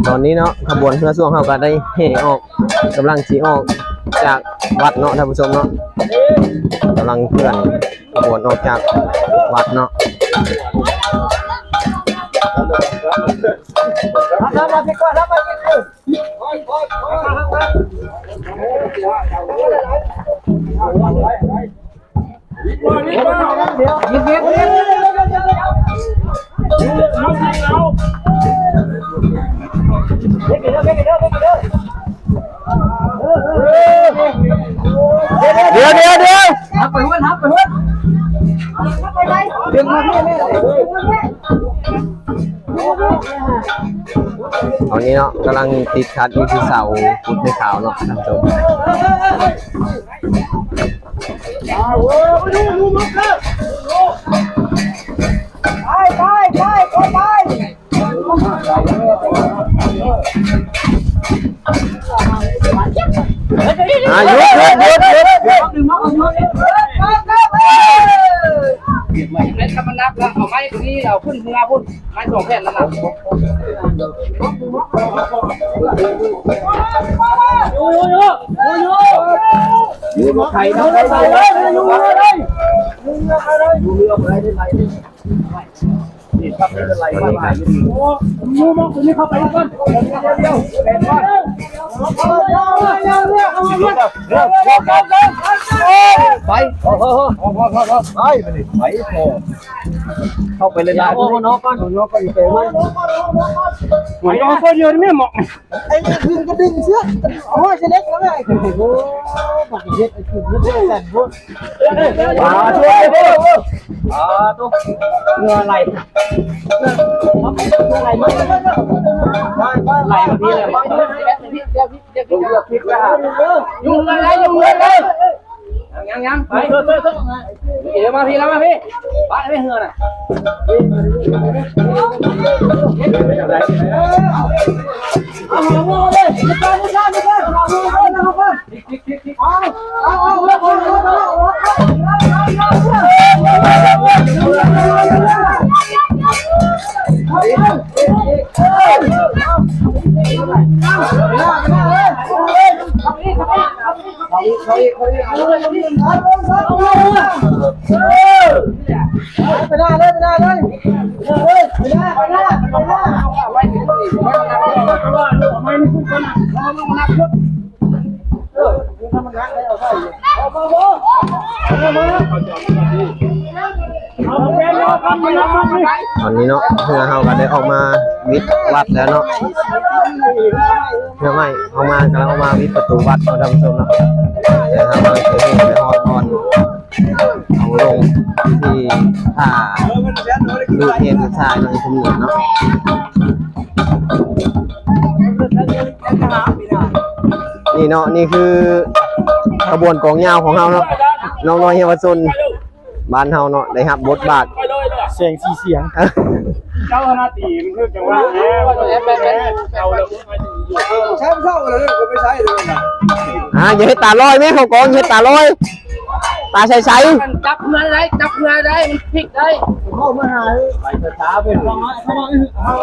ຕອນນີ້ເນາະ ຂະບວນເຮືອຊ່ວງເຮົາກໍໄດ້ແຫ່ອອກ ກຳລັງຊິອອກຈາກວັດເນາະທ່ານຜູ້ຊົມເນາະ ກຳລັງເຄື່ອນຂະບວນອອກຈາກວັດເນາະ. ດຽວ ດຽວ ດຽວ ຮັບໄປຫົວ ຮັບໄປຫົວ ເບິ່ງມານີ້ແມ່. ຕອນນີ້ເນາະ ກຳລັງຕິດຂັດຢູ່ທີ່ເສົາພຸດໃນຂາວເນາະທ່ານຜູ້ຊົມ. ໄປ ໄປ ໄປ ໄປ ໄປ. ອ່າ ຢຸດ ຢຸດ ຢຸດ ຢຸດ ຢຸດ. ເຮັດໃຫ້ມັນໜັກລະ ເອົາໄມ້ຕົວນີ້ ເອົາຂຶ້ນເຮືອພຸ້ນ ໄມ້ສອງແຜ່ນນັ້ນນະ. ຢູ່ໆໆໆ ຢູ່ໆໆ ຢູ່ບໍ່ໄກ ຢູ່ບໍ່ໄກເລີຍ ຢູ່ເຮືອໄປເລີຍ ຢູ່ເຮືອໄປເລີຍ. ໄປ ໄປ ໄປ ເຂົ້າໄປເລີຍນະ ເອົານອກກ່ອນ ເອົານອກກ່ອນ ໄປ ໄປ ໄປ ໄປ ໄອ້ນີ້ຄືກະດຶງເຊືອກ ໂອ້ຍ ເຊເລັກແລ້ວແມ່ ໂອ້ ບັກເຮັດໄອ້ຄືເຮັດແລ້ວແຊນໂພດ ປາໂທ ປາໂທ ເຫື່ອໄຫຼ ເຫື່ອໄຫຼ ໄຫຼ ໄຫຼ ຢູ່ເຮືອນໄດ້ ຢູ່ເຮືອນໄດ້ ຍັງໆ ໄປ ເອີ ມາພີ້ ມາພີ້ ປະໄປເຮືອນນະ ເອົາຫົວເລີຍ ເອົາຫົວເລີຍ ເອົາຫົວເລີຍ ເອົາຫົວເລີຍ. ໄປໜ້າເລີຍ ໄປໜ້າເລີຍ ໄປໜ້າ ໄປໜ້າ ໄປໜ້າ ໄປໜ້າ. ຕອນນີ້ເນາະ ເຮືອເຮົາກໍໄດ້ອອກມາວິດວັດແລ້ວເນາະ ເຮືອໃໝ່ອອກມາ ກຳລັງອອກມາວິດປະຕູວັດເນາະທ່ານຜູ້ຊົມເນາະ ແຕ່ເຮົາກໍໄດ້ຮອດບ່ອນ ເອົາລົງທີ່ທ່າລູກເທບລູກຊາຍທາງຄຸນເໜືອເນາະ. ນີ້ເນາະ ນີ້ຄືຂະບວນກອງຍາວຂອງເຮົາເນາະ ນ້ອງນ້ອຍເຍົາວະຊົນບ້ານເຮົາເນາະ ໄດ້ຮັບບົດບາດ ແສງສີສຽງ ເຈົ້າຄະນະຕີມັນຄືຈັງຫວະແທ້ ເອົາແລ້ວ ແຊມເຂົ້າແລ້ວ ກໍໄປໃຊ້ເລີຍນະ ອ່າ ຢ່າເຮັດຕາລອຍແມ່ ເຂົ້າກອງ ເຮັດຕາລອຍ ຕາໃສໆ ຈັບເຮືອໄດ້ ຈັບເຮືອໄດ້ ມັນພິກໄດ້ ເຂົ້າມາຫາ ໄປຊ້າໆ ໄປ ເຂົ້າມາ ເຂົ້າມາ ເຂົ້າ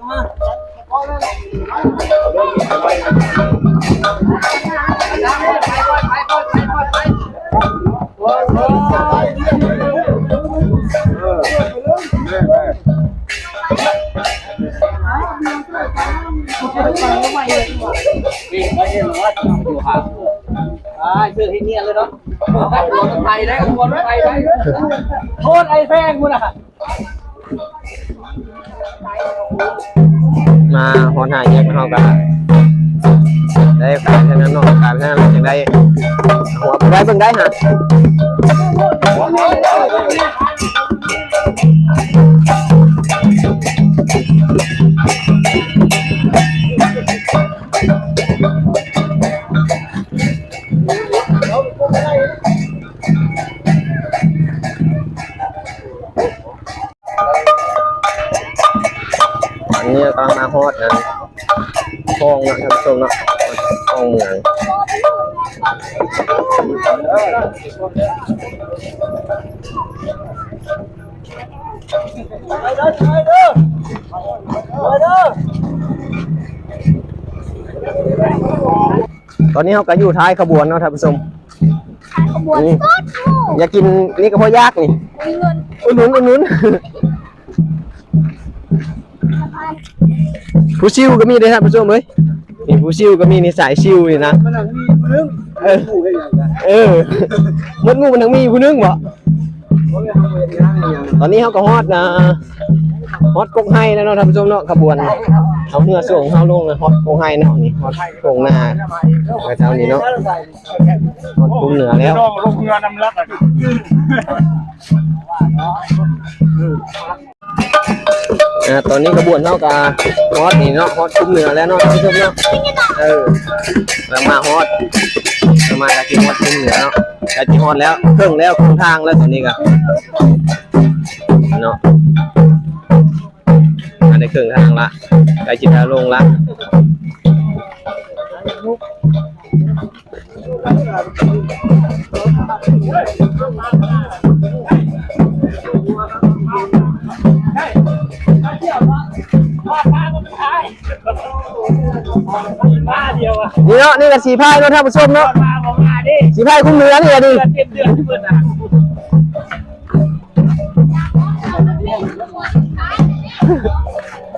ມາ ເຂົ້າມາ. ໂຄດໄອ້ແພງພຸ້ນນະ. ມາຮອດຫ້າແຍກ ເຮົາກໍໄດ້ກາຍທາງນັ້ນເນາະ ກາຍທາງນັ້ນ ຈັ່ງໄດ້ຫົວໄປເບິ່ງໄດ້ຫາ. ອັນນີ້ກຳລັງມາຮອດອັນ ຂອງເນາະ ທ່ານຜູ້ຊົມເນາະ ຂອງເມືອງ. ຕອນນີ້ເຮົາກໍຢູ່ທ້າຍຂະບວນເນາະທ່ານຜູ້ຊົມ. ຂະບວນ ນີ້ ສົດ ໂອ້ ຢາກກິນນີ້ກໍພໍຢາກນີ້ ມີເງິນ ອຸດໜູນ ອຸດໜູນ. ຜູ້ຊິວກໍມີເດ້ທ່ານຜູ້ຊົມເອີຍ ນີ້ຜູ້ຊິວກໍມີ ນີ້ສາຍຊິວນີ້ນະ ມັນມີຜູ້ໜຶ່ງ ເອີ ເອີ ໝົດໝູ່ມັນທັງມີຜູ້ໜຶ່ງບໍ? ຕອນນີ້ເຮົາກໍຮອດ ອ່າ ຮອດກົກໄຮແລ້ວເນາະທ່ານຜູ້ຊົມເນາະ ຂະບວນເອົາເຮືອຊ່ວງເຮົາລົງແລ້ວ ຮອດກົກໄຮເນາະ ນີ້ຮອດທົ່ງນາເຈົ້ານີ້ເນາະ ຮອດຄຸ້ມເໜືອແລ້ວ ນ້ອງລົງເຮືອນຳລັດ ອ່າ ຕອນນີ້ຂະບວນເຮົາກໍຮອດນີ້ເນາະ ຮອດຄຸ້ມເໜືອແລ້ວເນາະທ່ານຜູ້ຊົມເນາະ ເອີ ກຳລັງມາຮອດ ກຳລັງມາ ໃກ້ຊິຮອດຄຸ້ມເໜືອເນາະ ໃກ້ຊິຮອດແລ້ວ ເຄິ່ງແລ້ວ ເຄິ່ງທາງແລ້ວຕອນນີ້ກໍເນາະ ມາໄດ້ເຄິ່ງທາງລະ ໃກ້ຊິໄດ້ລົງລະ. ນີ້ເນາະ ນີ້ກໍສີພາຍເນາະທ່ານຜູ້ຊົມເນາະ ສີພາຍຄຸ້ມເໜືອນີ້ກໍດີ.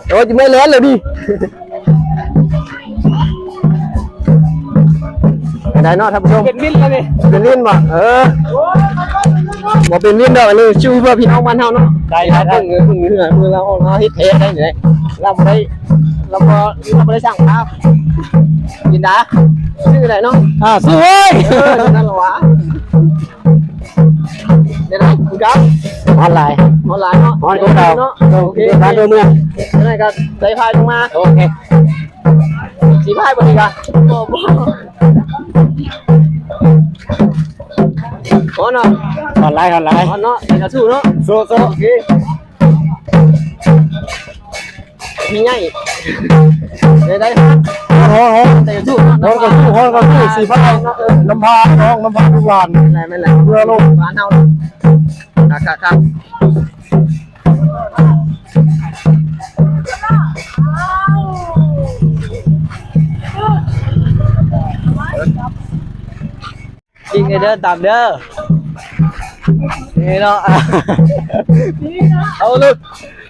ໂອ້ຍ ຊິໄມ່ແລ່ນແລ້ວນີ້ ໄດ້ເນາະທ່ານຜູ້ຊົມ ເປັນວິນແລ້ວນີ້ ເປັນວິນບໍ່? ເອີ ບໍ່ເປັນວິນດອກ ອັນນີ້ຊິວເພື່ອພີ່ນ້ອງບ້ານເຮົາເນາະ ໄດ້ໆໆ ເບິ່ງເຫື່ອ ເບິ່ງເຫື່ອ ເວລາອອກ ເຮົາເຮັດແທ້ໄດ້ນີ້ ລາວບໍ່ໄດ້ ລາວບໍ່ ລາວບໍ່ໄດ້ສ້າງພາບ ຈິນດາ ຊື່ໄດ້ເນາະ ອ່າ ສວຍ ເອີ ນັ້ນລະຫວາ. ແນວໃດ ຄືເກົ່າ ຮ້ອນຫຼາຍ ຮ້ອນຫຼາຍເນາະ ຮ້ອນກວ່າເກົ່າເນາະ ໂອເຄ ໂອເຄ ບ້ານເມືອງ ຈັ່ງໃດກໍໃສ່ພາຍລົງມາ ໂອເຄ ສີພາຍບໍ່ນີ້ກະ ບໍ່ ບໍ່ ຮ້ອນເນາະ ຮ້ອນຫຼາຍ ຮ້ອນຫຼາຍ ຮ້ອນເນາະ ໃສ່ກະສູ້ເນາະ ໂຊ ໂຊ ໂອເຄ ພີ່ໃຫຍ່ ໄດ້ ໄດ້ ຮ້ອນ ຮ້ອນ ຮ້ອນ ແຕ່ຢູ່ ຮ້ອນກະສູ້ ຮ້ອນກະສູ້ ສີພາຍ ເອີ ນຳພານ້ອງ ນຳພາລູກຫຼານ ແມ່ນແຫຼະ ເພື່ອລົງບ້ານເຮົາ ຄັກໆໆ. ກິນເດີ ຕຳເດີ ນີ້ເນາະ ເອົາລູກ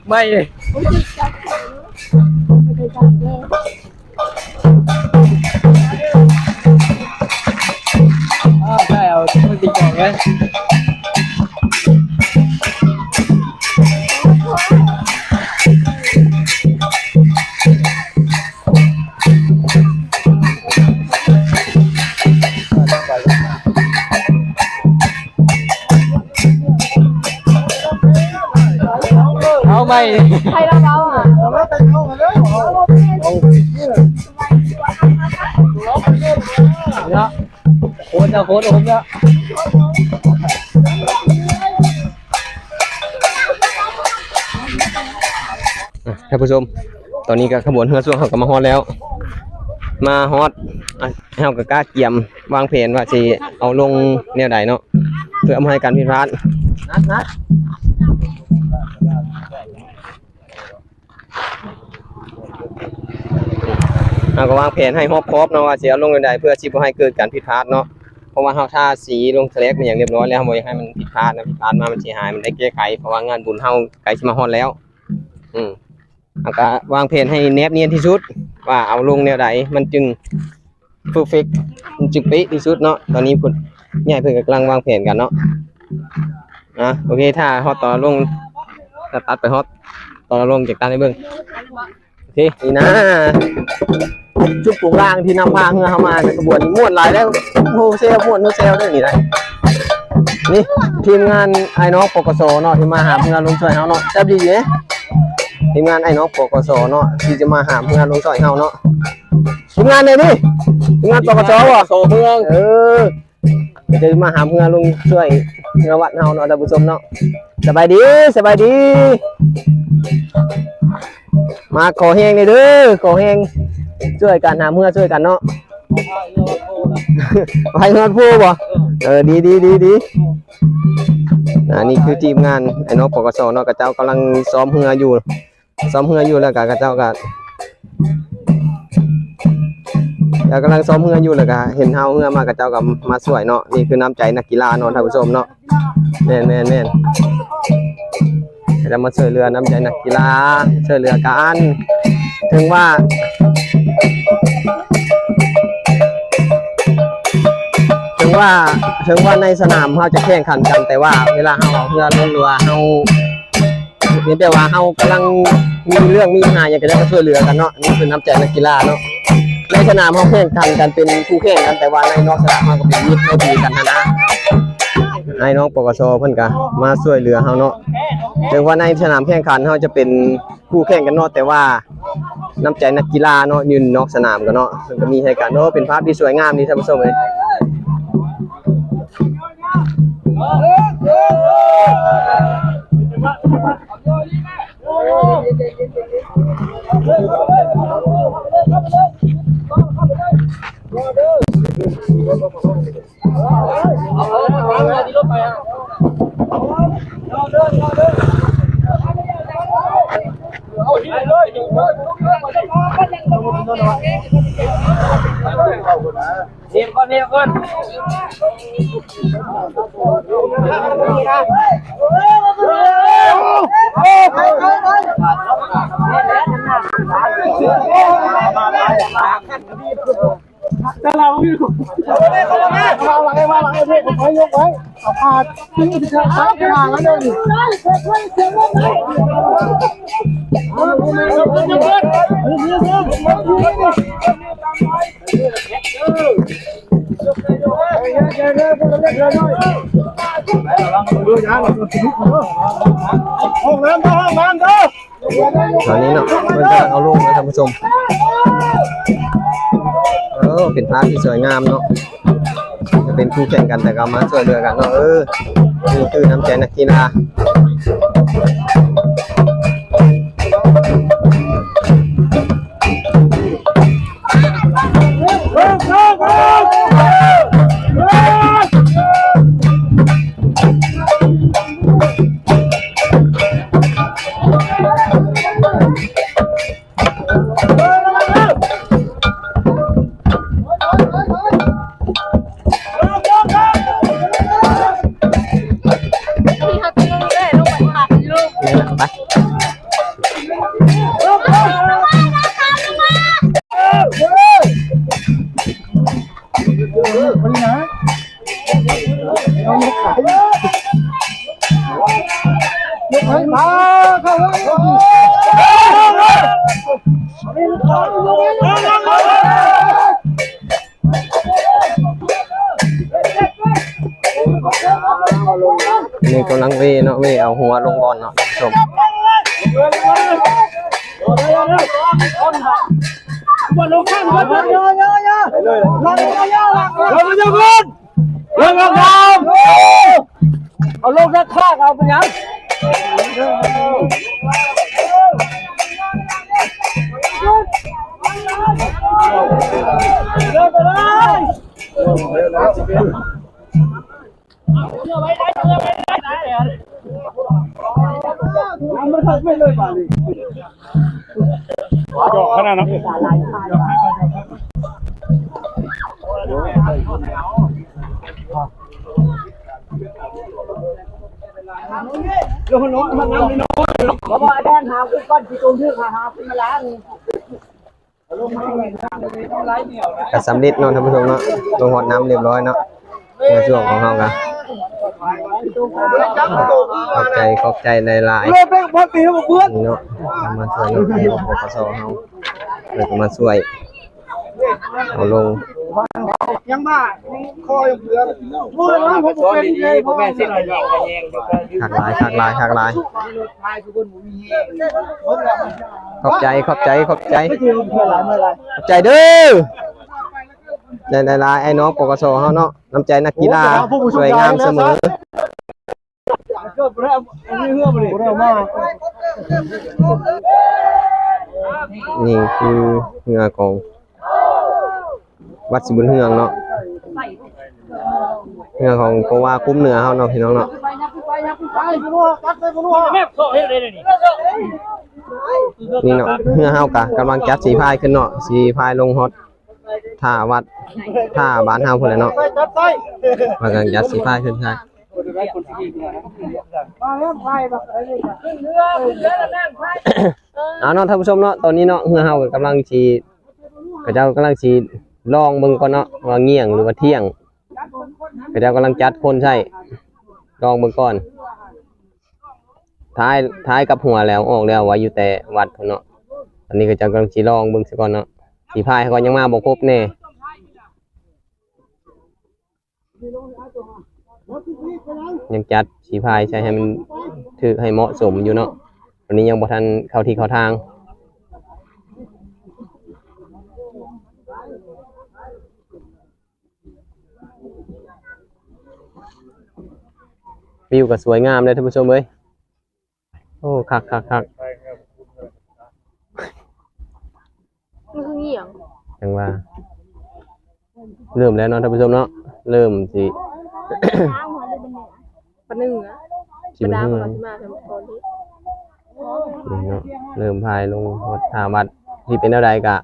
ໄມ້ ອ້າວ ໃຊ້ເອົາມືຕິດກ່ອນເລີຍ. ເອົາໃໝ່ ໃຜລະເວົ້າຫາ ເນາະ ໂຄດເນາະ ໂຄດໂອມເນາະ. ອ່ະ ທ່ານຜູ້ຊົມ ຕອນນີ້ກໍຂະບວນເຮືອຊ່ວງເຮົາກໍມາຮອດແລ້ວ ມາຮອດ ອ່ະ ເຮົາກໍກະກຽມວາງແຜນວ່າຊິເອົາລົງແນວໃດເນາະ ເພື່ອບໍ່ໃຫ້ການຜິດພາດ. ເຮົາກໍວາງແຜນໃຫ້ຮອບຄອບເນາະ ວ່າຊິເອົາລົງແນວໃດ ເພື່ອຊິບໍ່ໃຫ້ເກີດການຜິດພາດເນາະ ເພາະວ່າເຮົາທາສີລົງສະແລັບອີ່ຫຍັງຮຽບຮ້ອຍແລ້ວ ເຮົາບໍ່ຢາກໃຫ້ມັນຜິດພາດນະ ຜິດພາດມາມັນເສຍຫາຍ ມັນໄດ້ແກ້ໄຂ ເພາະວ່າງານບຸນເຮົາໃກ້ຊິມາຮອດແລ້ວ. ອືມ ເຮົາກໍວາງແຜນໃຫ້ແນບນຽນທີ່ສຸດ ວ່າເອົາລົງແນວໃດມັນຈຶ່ງເພີເຟັກ ມັນຈຶ່ງເປະທີ່ສຸດເນາະ. ຕອນນີ້ພຸ້ນ ໃຫຍ່ເພິ່ນກຳລັງວາງແຜນກັນເນາະ. ອ່ະ ໂອເຄ ຖ້າຮອດຕອນລົງ ຖ້າຕັດໄປຮອດຕອນລົງ ຈະຕັດໃຫ້ເບິ່ງ. ໂອເຄ ນີ້ນະ ຈຸດໂປງລາງທີ່ນຳພາເຮືອເຮົາມາໃນຂະບວນນີ້ ມ່ວນຫຼາຍເດ້. ໂຮເຊວ ມ່ວນໂຮເຊວເດ້ນີ້ນະ. ນີ້ທີມງານອ້າຍນ້ອງ ປກສ ເນາະ ທີ່ມາຫາມເຮືອລົງຊ່ວຍເຮົາເນາະ. ແຊບດີເດ້ ທີມງານອ້າຍນ້ອງ ປກສ ເນາະ ທີ່ຈະມາຫາມເຮືອລົງຊ່ວຍເຮົາເນາະ. ທີມງານໃດນີ້? ທີມງານ ປກສ ບໍ່? ປກສ ເມືອງ ເອີ ຈະມາຫາມເຮືອລົງຊ່ວຍເຮືອວັດເຮົາເນາະ ທ່ານຜູ້ຊົມເນາະ. ສະບາຍດີ ສະບາຍດີ ມາຂໍແຮງແດ່ເດີ ຂໍແຮງ ຊ່ວຍກັນຫາມເຮືອຊ່ວຍກັນເນາະ. ໄປຮອດພູບໍ່? ເອີ ດີໆໆໆ ອ່າ ນີ້ຄືທີມງານໄອ້ນ້ອງ ປກສ ເນາະ ເຂົາເຈົ້າກຳລັງຊ້ອມເຮືອຢູ່ ຊ້ອມເຮືອຢູ່ ແລ້ວກະເຂົາເຈົ້າກະ ແລ້ວກຳລັງຊ້ອມເຮືອຢູ່ ແລ້ວກະເຫັນເຮົາເຮືອມາ ເຂົາເຈົ້າກະມາຊ່ວຍເນາະ. ນີ້ຄືນ້ຳໃຈນັກກິລາເນາະ ທ່ານຜູ້ຊົມເນາະ. ແມ່ນໆໆ ຈະມາຊ່ວຍເຫຼືອນ້ຳໃຈນັກກິລາ ຊ່ວຍເຫຼືອກັນ. ເຖິງວ່າ ເຖິງວ່າ ເຖິງວ່າໃນສະໜາມເຮົາຈະແຂ່ງຂັນກັນ ແຕ່ວ່າເວລາເຮົາເອົາເຮືອລົງ ຫຼືວ່າເຮົາ ມີແຕ່ວ່າເຮົາກຳລັງມີເລື່ອງມີບັນຫາຫຍັງ ກໍຈະມາຊ່ວຍເຫຼືອກັນເນາະ. ນີ້ຄືນ້ຳໃຈນັກກິລາເນາະ. ໃນສະໜາມເຮົາແຂ່ງຂັນກັນເປັນຄູ່ແຂ່ງກັນ ແຕ່ວ່າໃນນອກສະໜາມເຮົາກໍເປັນມິດເຮົາດີກັນຫັ້ນນະ. ອ້າຍນ້ອງ ປກສ ເພິ່ນກໍມາຊ່ວຍເຫຼືອເຮົາເນາະ. ເຖິງວ່າໃນສະໜາມແຂ່ງຂັນເຮົາຈະເປັນຄູ່ແຂ່ງກັນເນາະ ແຕ່ວ່ານ້ຳໃຈນັກກິລາເນາະ ຢູ່ນອກສະໜາມກັນເນາະ ເພິ່ນກໍມີໃຫ້ກັນ. ໂອ້ ເປັນພາບທີ່ສວຍງາມດີ ທ່ານຜູ້ຊົມເອີຍ. ເນມກ່ອນ ເນມກ່ອນ. ຕອນນີ້ເນາະ ເພິ່ນກຳລັງເອົາລົງນະທ່ານຜູ້ຊົມ. ເອີ ເປັນພາບທີ່ສວຍງາມເນາະ. ຈະເປັນຄູ່ແຂ່ງກັນ ແຕ່ກໍມາຊ່ວຍເຫຼືອກັນເນາະ. ເອີ ນີ້ຄືນ້ຳໃຈນັກກິລາ. ນີ້ກຳລັງເວເນາະ ເວເອົາຫົວລົງກ່ອນເນາະທ່ານຜູ້ຊົມ. ເອົາລົງນັກຂ້າເອົາເປັນຫຍັງ? ຈອກຂະໜາດນັ້ນ. ກໍສຳເລັດເນາະທ່ານຜູ້ຊົມເນາະ, ລົງຮອດນ້ຳຮຽບຮ້ອຍເນາະ. ໃນຊ່ວງຂອງເຮົາກໍຂອບໃຈ ຂອບໃຈຫຼາຍໆ ນີ້ເນາະ ເຮົາມາຊ່ວຍເນາະ ປກສ ເຮົາ ເພິ່ນກໍມາຊ່ວຍເອົາລົງ. ຍັງມາ ຍັງຄໍຍັງເຫຼືອ ໂອ້ຍ ເຮົາບໍ່ເປັນເດ້ ບໍ່ແມ່ນເສັ້ນກະແຍງກະແຍງ ຄັກຫຼາຍ ຄັກຫຼາຍ ຄັກຫຼາຍ. ຂອບໃຈ ຂອບໃຈ ຂອບໃຈ ຂອບໃຈເດີ ໃຈຫຼາຍໆ ອ້າຍນ້ອງ ປກສ ເຮົາເນາະ. ນ້ຳໃຈນັກກິລາ ໂອ້ ສວຍງາມສະເໝີ. ນີ້ຄືເຮືອຂອງວັດສີບຸນເຮືອງເນາະ. ເຮືອຂອງໂກວາຄຸ້ມເໜືອເຮົາເນາະ ພີ່ນ້ອງເນາະ. ນີ້ເນາະ ເຮືອເຮົາກະກຳລັງຈັດສີພາຍຂຶ້ນເນາະ ສີພາຍລົງຮອດທ່າວັດ ທ່າບ້ານເຮົາພຸ້ນແຫຼະເນາະ ວ່າກຳລັງຈັດສີພາຍຂຶ້ນ. ເອົາເນາະ ທ່ານຜູ້ຊົມເນາະ ຕອນນີ້ເນາະ ເຮືອເຮົາກະກຳລັງຊິ ເຂົາເຈົ້າກຳລັງຊິລອງເບິ່ງກ່ອນເນາະ ວ່າງ່ຽງ ຫຼືວ່າທ່ຽງ ເຂົາເຈົ້າກຳລັງຈັດຄົນໃສ່ ລອງເບິ່ງກ່ອນ. ທ້າຍ ທ້າຍກັບຫົວແລ້ວ ອອກແລ້ວ ໄວ້ຢູ່ແຕ່ວັດພຸ້ນເນາະ. ອັນນີ້ເຂົາເຈົ້າກຳລັງຊິລອງເບິ່ງຊະກ່ອນເນາະ. ສີພາຍເຂົາກໍຍັງມາບໍ່ຄົບແນ່ ຍັງຈັດສີພາຍໃສ່ໃຫ້ມັນຖືກ ໃຫ້ເໝາະສົມຢູ່ເນາະ. ອັນນີ້ຍັງບໍ່ທັນເຂົ້າທີ່ເຂົ້າທາງ. ວິວກໍສວຍງາມເດ້ທ່ານຜູ້ຊົມເອີຍ. ໂອ້ ຄັກໆໆ ມັນຄືອີ່ຫຍັງ? ຈັ່ງວ່າ ເລີ່ມແລ້ວເນາະທ່ານຜູ້ຊົມເນາະ ເລີ່ມຊິ ປາເໜືອ ຊິມາເຮືອ ປາດາເພິ່ນວ່າຊິມາແຕ່ກ່ອນເດ້. ນີ້ເນາະ ເລີ່ມພາຍລົງຮອດທ່າວັດ ຊິເປັນແນວໃດກະ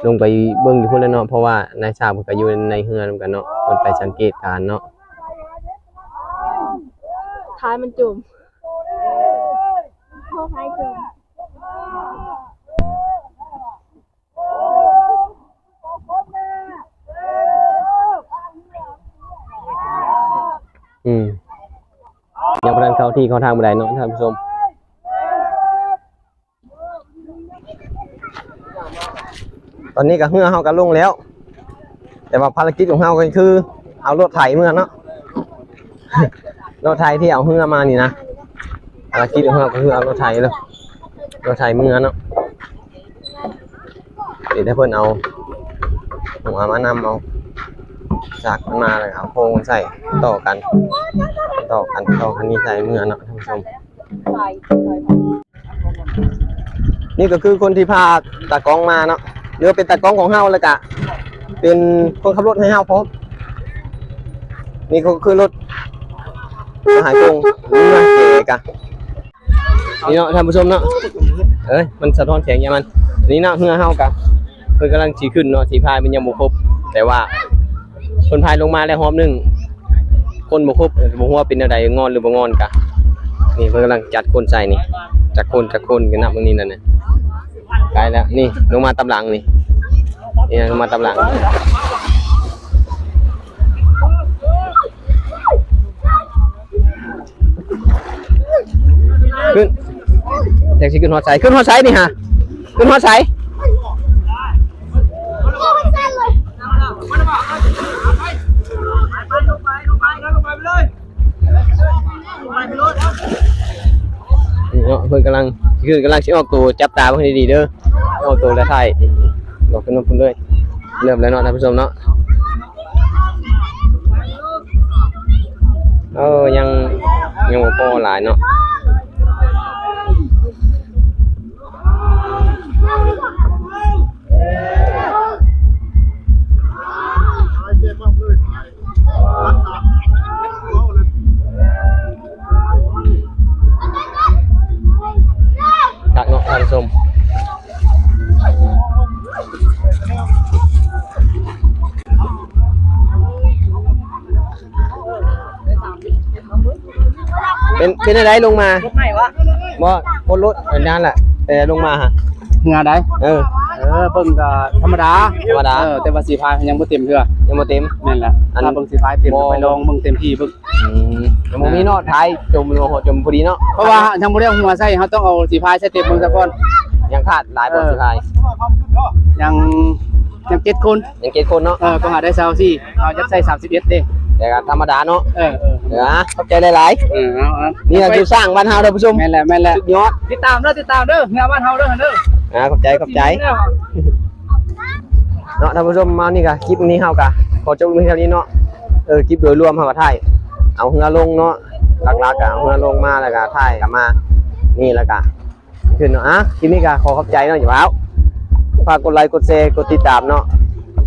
ລົງໄປເບິ່ງຢູ່ພຸ້ນແຫຼະເນາະ ເພາະວ່ານາຍຊ່າງເພິ່ນກະຢູ່ໃນເຮືອນຳກັນເນາະ ເພິ່ນໄປສັງເກດການເນາະ. ທ້າຍມັນຈົມ ໂອ້ ທ້າຍຈົມ. ອືມ ຍັງບໍ່ທັນເຂົ້າທີ່ເຂົ້າທາງປານໃດເນາະທ່ານຜູ້ຊົມ. ຕອນນີ້ກະເຮືອເຮົາກະລົງແລ້ວ ແຕ່ວ່າພາລະກິດຂອງເຮົາກໍຄືເອົາລົດໄຖເມືອເນາະ ລົດໄຖທີ່ເອົາເຮືອມານີ້ນະ. ພາລະກິດຂອງເຮົາກໍຄືເອົາລົດໄຖເລີຍ ລົດໄຖເມືອເນາະ. ເຮັດໃຫ້ເພິ່ນເອົາຫົວມານຳ ເອົາສາກມັນມາ ແລ້ວກໍເອົາໂຄງມັນໃສ່ ຕໍ່ກັນ ຕໍ່ກັນ ຕໍ່ຄັນນີ້ໃສ່ເມືອເນາະທ່ານຜູ້ຊົມ. ນີ້ກໍຄືຄົນທີ່ພາຕາກ້ອງມາເນາະ ຫຼືວ່າເປັນຕາກ້ອງຂອງເຮົາ ແລ້ວກະເປັນຄົນຂັບລົດໃຫ້ເຮົາພ້ອມ. ນີ້ກໍຄືລົດມະຫາກົງ ເຮືອເກກະ ນີ້ເນາະທ່ານຜູ້ຊົມເນາະ ເອີຍ ມັນສະທ້ອນແສງຫຍັງມັນ. ນີ້ເນາະ ເຮືອເຮົາກະ ເພິ່ນກຳລັງຊິຂຶ້ນເນາະ ສີພາຍມັນຍັງບໍ່ຄົບ ແຕ່ວ່າເພິ່ນພາຍລົງມາແລ້ວຮອບໜຶ່ງ ຄົນບໍ່ຄົບ ບໍ່ຮູ້ວ່າເປັນແນວໃດ ງອນຫຼືບໍ່ງອນກະ. ນີ້ເພິ່ນກຳລັງຈັດຄົນໃສ່ນີ້ ຈັກຄົນ ຈັກຄົນ ກະນັບເບິ່ງນີ້ນັ້ນນະ ໃກ້ແລ້ວ. ນີ້ລົງມາຕາມຫຼັງນີ້ ນີ້ລົງມາຕາມຫຼັງ. ຂຶ້ນ ແທັກຊີຂຶ້ນຮອດໃສ? ຂຶ້ນຮອດໃສນີ້ຫາ? ຂຶ້ນຮອດໃສ? ເນາະ ເພິ່ນກຳລັງ ຄືກຳລັງຊິອອກໂຕ ຈັບຕາເບິ່ງໃຫ້ດີໆເດີ ອອກໂຕແລ້ວຖ່າຍ ບອກຂຶ້ນນຳເພິ່ນເລີຍ. ເລີ່ມແລ້ວເນາະທ່ານຜູ້ຊົມເນາະ. ເອີ ຍັງ ຍັງບໍ່ພໍຫຼາຍເນາະ. ຄັກເນາະທ່ານຜູ້ຊົມ. ເປັນ ເປັນຈັ່ງໃດລົງມາ? ລົດໃໝ່ວະ? ບໍ່ ຄົນລົດອັນນັ້ນແຫຼະ ແຕ່ລົງມາຫາ ເຮືອໃດ? ເອີ ເອີ ເບິ່ງກໍທຳມະດາ ທຳມະດາ ເອີ ແຕ່ວ່າສີພາຍຍັງບໍ່ເຕັມເທື່ອ ຍັງບໍ່ເຕັມ ແມ່ນແຫຼະ ອັນ ຖ້າເບິ່ງສີພາຍເຕັມ ບໍ່ ໄປລອງເບິ່ງເຕັມທີ່ເບິ່ງ. ອືມ ຍັງບໍ່ມີເນາະ ທ້າຍຈົມ ຈົມພໍດີເນາະ ເພາະວ່າຍັງບໍ່ໄດ້ເອົາຫົວໃສ່ ເຮົາຕ້ອງເອົາສີພາຍໃສ່ເຕັມເບິ່ງຊະກ່ອນ. ຍັງຂາດຫຼາຍບໍ່ສີພາຍ? ຍັງ ຍັງເຈັດຄົນ ຍັງເຈັດຄົນເນາະ ເອີ ກໍຫາໄດ້ຊາວສີ່ ເຮົາຢາກໃສ່ສາມສິບເອັດເດ້ ແຕ່ກໍທຳມະດາເນາະ ເອີ ເອີ ເອີ ຂອບໃຈຫຼາຍໆ ເອີ ເອົາ ເອົາ ນີ້ລະຢູ່ສ້າງບ້ານເຮົາທ່ານຜູ້ຊົມ ແມ່ນແຫຼະ ແມ່ນແຫຼະ ສຸດຍອດ ຕິດຕາມເດີ ຕິດຕາມເດີ ເຮືອບ້ານເຮົາເດີ ເດີ ອ່າ ຂອບໃຈ ຂອບໃຈ ເນາະທ່ານຜູ້ຊົມ ມານີ້ກະ ຄລິບນີ້ເຮົາກະຂໍຈົບລົງພຽງເທົ່ານີ້ເນາະ ເອີ ຄລິບໂດຍລວມເຮົາກະຖ່າຍເອົາເຮືອລົງເນາະ ຫຼັກໆກະເອົາເຮືອລົງມາ ແລ້ວກະຖ່າຍກັບມາ ນີ້ແລ້ວກະ ຂຶ້ນເນາະ ອ່ະ ຄລິບນີ້ກໍຂໍຂອບໃຈເນາະ ຢ່າວ່າ ຝາກກົດໄລ ກົດແຊ ກົດຕິດຕາມເນາະ